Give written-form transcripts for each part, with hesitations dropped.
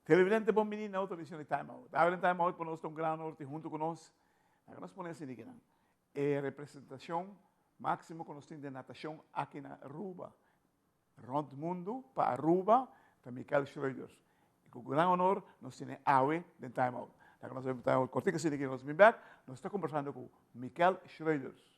Televidente bon bini na otro edicion di Time Out. Awe den Time Out pa nos ta un gran honor ti hunto cu nos. Laga nos pone asina kinan. E representacion maximo cu nos tin den natacion aki na Aruba, rond mundo pa Aruba, ta Michael Schreuders. Y cu gran honor nos tine awe den Time Out. Laga nos bay Time Out cortico asina ki nos bin bek. Nos ta conversando cu Michael Schreuders.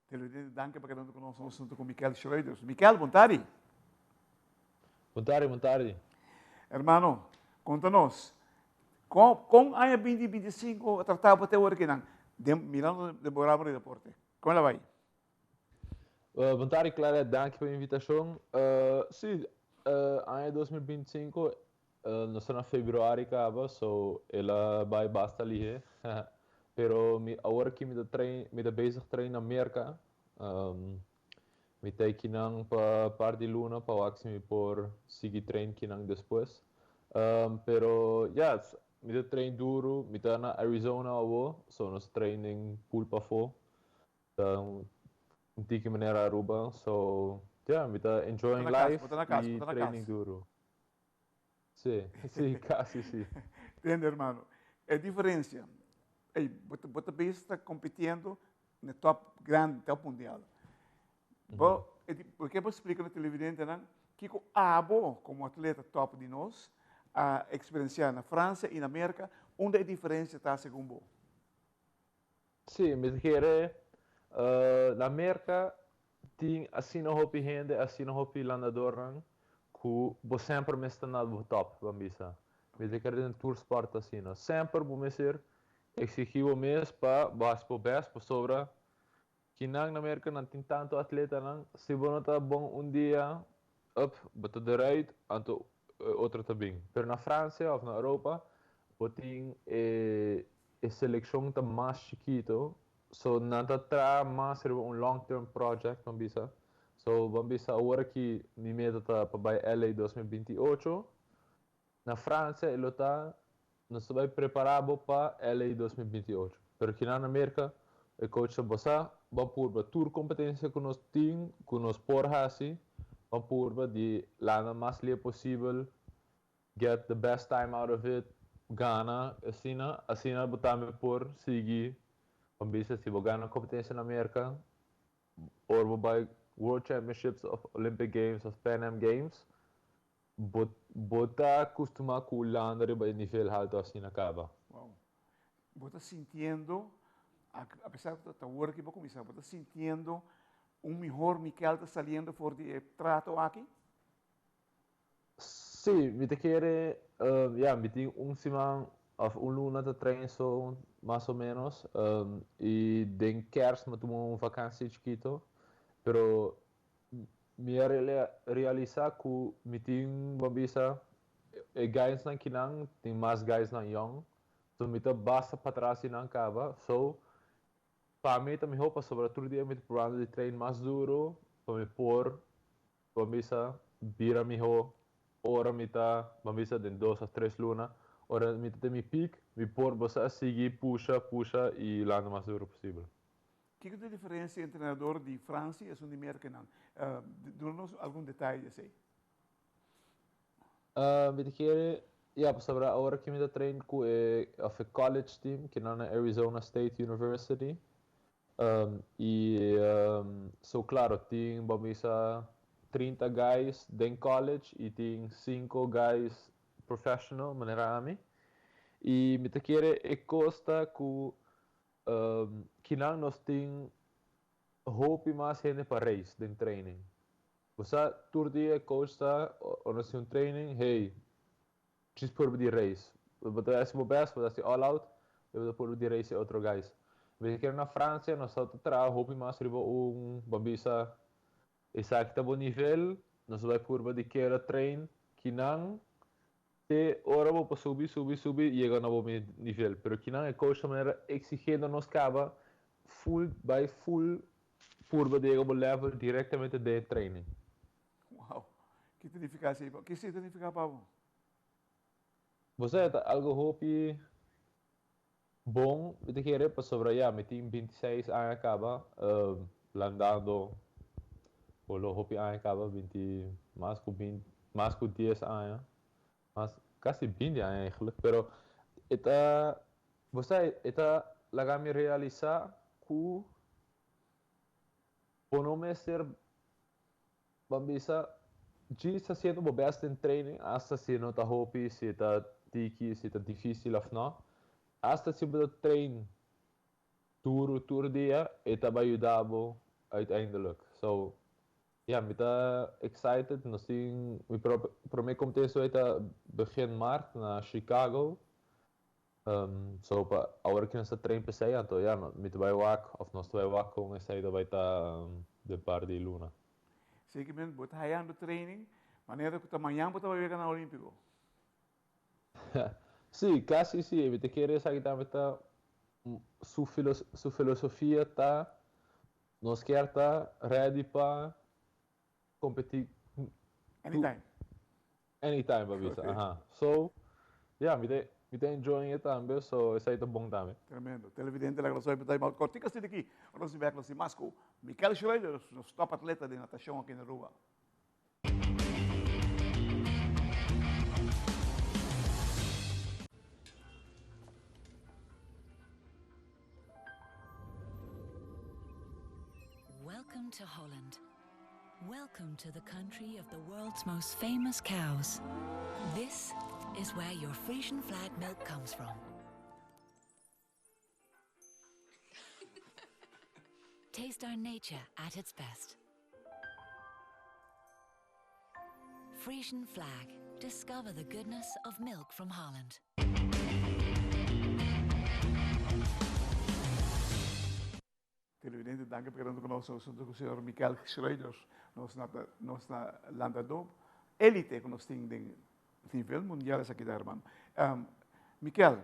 Televidente, danki pa keda huntu ku nos nos huntu ku Mikel Schreuders. Mikel, bon tardi. Bon tardi, bon tardi. Hermano, konta nos, kon, kon aña 2025 a tratá bo te ora kinan, den, mirando den bo ramo di deporte? Kon la bai? Bon tardi, Claret, danki pa e invitashon. Si, aña 2025 Nos ta na februari caba so el a bay basta lihe pero mi awor aki mi ta train mi ta bezig train na Merca mi ta kinan pa par di luna pa wak si mi por sigui train kinan despues pero ya mi ta train duro mi ta na Arizona awo so nos train den pool pafo ta un tiki manera Aruba so ya mi ta enjoying life y training duro. Sí, sí, casi sí. Tende hermano, e diferencia, ey, bo ta, bo ta bezig ta compitiendo na top grandi, top mundial. Bo, e di, bo ke bo splica na televidentenan kiko abo como atleta top di nos a experiencia na Francia y na Merca, unda e diferencia ta segun bo? Sí, mi ta kere, na Merca Tin asina hopi hende, asina hopi landadornan ku bo semper mester na bo top, ban bisa. Mi ta kere den tur sport ta asina. Semper bo mester exigí bo mes pa bo hasi bo best pasobra kinan na Merka nan tin tantu atletanan, si bo no ta bon un dia, up, bo ta deruit, anto e otro ta bin. Pero na Francia of na Europa bo tin e e selekshon ta mas chikito, so nan ta traha mas riba un long term project ban bisa. So ban bisa awor aki mi meta ta pa bai LA 2028, na Francia e lo ta nos ta bai prepara bo pa LA 2028. Pero kinan na Merca e coach ta bosa ban purba tur competencia cu nos tin cu nos por haci, ban purba di landa mas lie posibel Get the best time out of it, gana asina, asina bo tambe por sigui ban bisa si bo gana competencia na Merca or bo bai World Championships of Olympic Games of Pan Am Games bo bo ta custuma cu landa riba e nivel halto asina caba. Wow. Bo ta sintiendo, a pesar cu ta awor ki bo cuminsa, bo ta sintiendo un mihor Mikel ta saliendo for di e trato aki? Sí, mi ta kere, ya, mi tin un siman of un luna ta train so, mas o menos, y den kerst mi a tuma un vakantie chikito, pero Mi a realisa cu mi tin, ban bisa, e guysnan kinan, tin mas guysnan young, so mi ta basta patras di nan caba, so pa mi ta miho pasobra tur dia mi ta probando di train mas duro pa mi por, ban bisa, bira miho ora mi ta, ban bisa, den dos of tres luna, ora mi ta den mi peak, mi por bosa a sigui pusha, pusha y landa mas duro posibel. Kiko ta e diferencia entre entrenador di Francia y esun di Mercanan? Duna nos algun detaye di esey. Mi ta kere, ya, pasobra awor aki mi ta train cu e, of e college team, ki nan na Arizona State University. Y so claro, tin bo bisa 30 guys den college y tin 5 guys professional, manera ami. Y mi ta kere e cos ta cu Kinan nos tin hopi mas hende pa race den training. Bo sa tur dia e coach ta ora nos tin un training, hey, djis purba di race. Bo ta haci bo best, bo ta haci all out, pero bo ta purba di race e otro guys. Bo kere na Francia nos ta traha hopi mas riba un, bo bisa esaki ta bo nivel, nos ta bay purba di keda train kinan Te ora bo por subi, subi, subi yega na bo nivel. Pero kinan e coach ta manera exigiendo nos caba full bay full purba di yega bo level directamente den e training. Wow! Ki ta nifica esey pa, ki esey ta nifica pa bo? Bo sa ta algo hopi bon mi ta kere pasobra ya mi tin 26 aña caba landando por lo hopi aña caba binti mas cu binti mas cu dies aña mas casi binti aña eigenlijk pero e ta bo sa e ta laga mi realisa cu bo no mester Ban bisa, djis haciendo bo best den training, hasta si no ta hopi, si ta tiki, si ta dificil of no, hasta si bo ta train duro tur dia, e ta bai yuda bo uiteindelijk. So, ya, mi ta excited, nos tin, mi prome competencia hoy ta begin maart na Chicago, So pa awor ki nos ta train p'esei anto ya mi ta bai wak of nos ta bai wak kon esei ta bai ta den par di luna. Zekermente bo ta hayando training manera ku ta mañan bo ta bai wega na Olimpico. Si, kasi si. Mi ta kere esaki tambe ta su su filosofia ta nos kier ta ready pa competi Anytime. Anytime pa bisa, aha. So, ya, mi ta mi ta enjoying e tambe, so esei ta bon tambe. Tremendo. Televidente laga nos hopi time out kortiko asina aki. Ora nos bek nos tin mas ku Mikel Schroeder, nos top atleta di natashon aki na Aruba. Welcome to Holland. Welcome to the country of the world's most famous cows. This is where your Frisian flag milk comes from. Taste our nature at its best. Frisian flag. Discover the goodness of milk from Holland. Televidente, danki pa keda ku nos huntu ku señor Michael Schreuders, nos na nos na landadó élite ku nos tin den nivel mundial esaki ta hermano. Michael,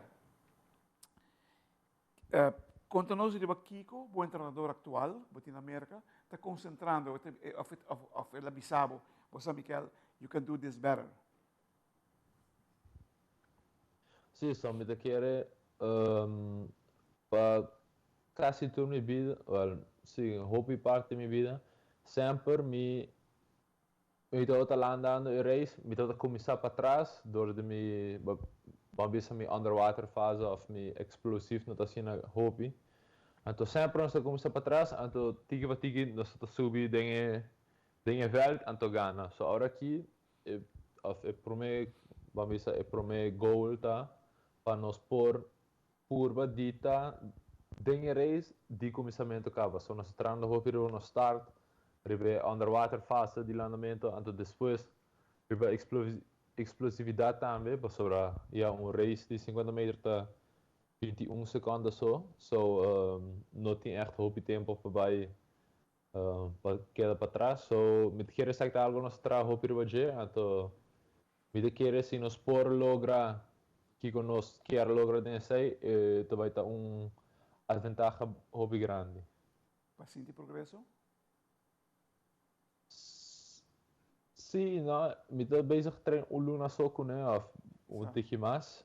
konta nos riba kiko bo entrenador aktual, bo tin na Merka, ta konsentrando òf òf el a bisa bo, bo sa Michael, you can do this better. Sí, so mi ta kere pa casi tur mi bida, well, sí, hopi parti di mi bida, semper mi mi tabata landando e race, mi tabata cuminsa patras door di mi, ban bisa mi underwater fase of mi explosief no ta asina hopi. Anto semper nos ta cuminsa patras, anto tiki pa tiki nos ta subi den e den e veld anto gana. So awor aki E of e prome, ban bisa e prome goal ta pa nos por purba di ta den e race di kuminsamentu kaba. So nos ta trahando hopi riba nos start, riba e underwater fase di landamentu, anto despues riba explosividad tambe, pasobra ya un race di 50 meter ta 21 seconde so, so no tin echt hopi tempo pa bai. Pa keda patras. So mi ta kere esaki ta algo nos ta traha hopi riba dje, anto mi ta kere si nos por logra kiko nos kier logra den esei e ta bai ta un adventaha hopi grandi. Pa sinti progreso? Sí, no, mi ta bezig train un luna so kuné of un tiki mas.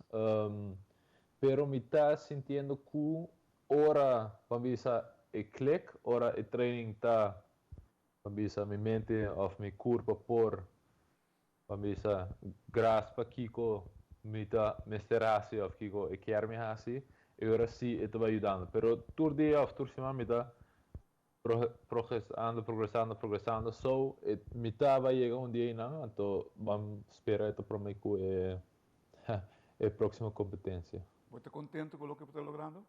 Pero mi ta sintiendo ku ora ban bisa e click, ora e training ta ban bisa mi mente of mi kurpa por ban bisa graspa kiko mi ta mester hasi of kiko e kier mi hasi, e ora sí e ta bai yudando. Pero tur dia of tur siman mi ta Progresando, progresando, progresando. So, e mi ta bai yega un dia einan, anto ban spera e ta prome ku e e próximo kompetensia. Bo ta kontento ku loke bo ta logrando?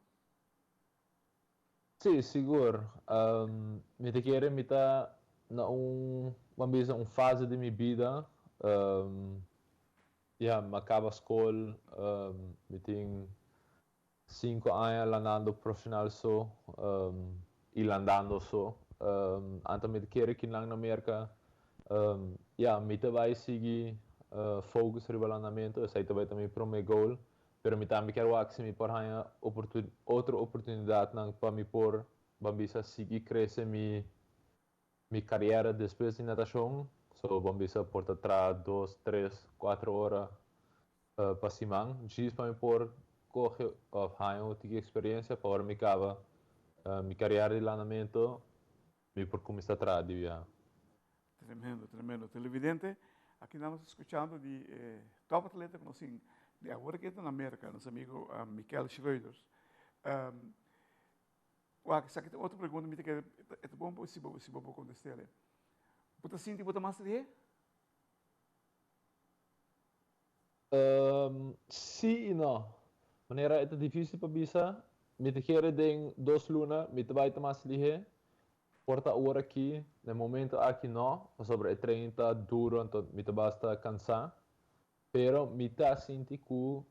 Sí, sigur. Mi ta kere mi ta na un, ban bisa un fase di mi bida, ya, mi a kaba skol, mi tin Cinco aña landando profesional so y landando so. Anto mi ta kere kinan na Merca ya mi ta bay sigui focus riba landamento, esey ta bay ta mi prome goal, pero mi tambe kier wak si mi por haña otro oportunidadnan pa mi por ban bisa sigui crece mi mi carriera despues di natacion, so ban bisa por ta traha dos, tres, cuatro ora pa siman, djis pa mi por coge of haña un tiki experiencia pa ora mi caba mi carriera di landamento mi por cuminsa traha di biaha. Tremendo, tremendo. Televidente, aki nan nos ta scuchando di e top atleta cu nos tin di awor aki ta na Merca, nos amigo Mikel Schreuders. Wak, esaki ta otro pregunta mi ta kere, e ta bon si bo si bo por contest'el. Bo ta sinti bo ta mas lihe? Sí i no. Manera e ta difícil pa bisa, mi ta kere den dos luna mi ta bai ta mas lihe. Por ta ora aki, na e momento aki no, pasobra e training ta duro anto mi ta basta cansá. Pero mi ta sinti cu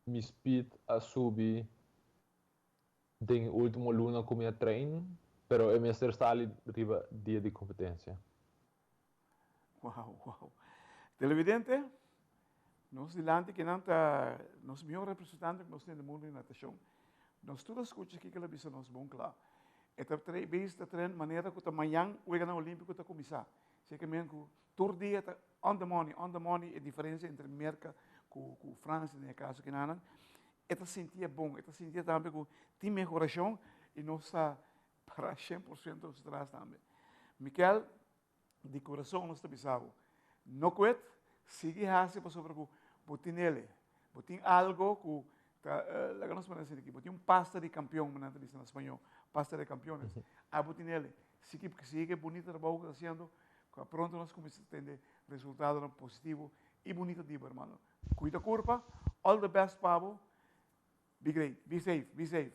mi speed a subi Den e ultimo luna cu mi a train, pero e mester sali riba dia di competencia. Wow, wow. Televidente, nos dilanti kinan ta nos mihor representante cu nos tin den mundo di natacion. Nos tur a scucha kico el a bisa nos bon cla. E ta train, bezig ta train manera cu ta mañan Weganan Olimpico ta cuminsa. Así que men cu tur dia ta on the money, on the money e diferencia entre Merca cu cu Francia den e caso kinanan. E ta sintié bon, e ta sintié tambe ku tin mehorashon i nos ta para 100% su tras tambe. Mikel, di kurason nos ta bisa bo, no kuet, sigui hasi pasobra ku bo tin ele, bo tin algo ku ta, laga nos pone asina aki, bo tin un pasta di kampion, nan ta bisa na spañó, pasta de campeones, abo tin ele, sigui, sigui ku e bunita trabou ku ta hasiendo, ku pronto nos kuminsá tende resultadonan positivo i bunita di bo, hermano. Cuida curpa, all the best pa bo, be great, be safe, be safe.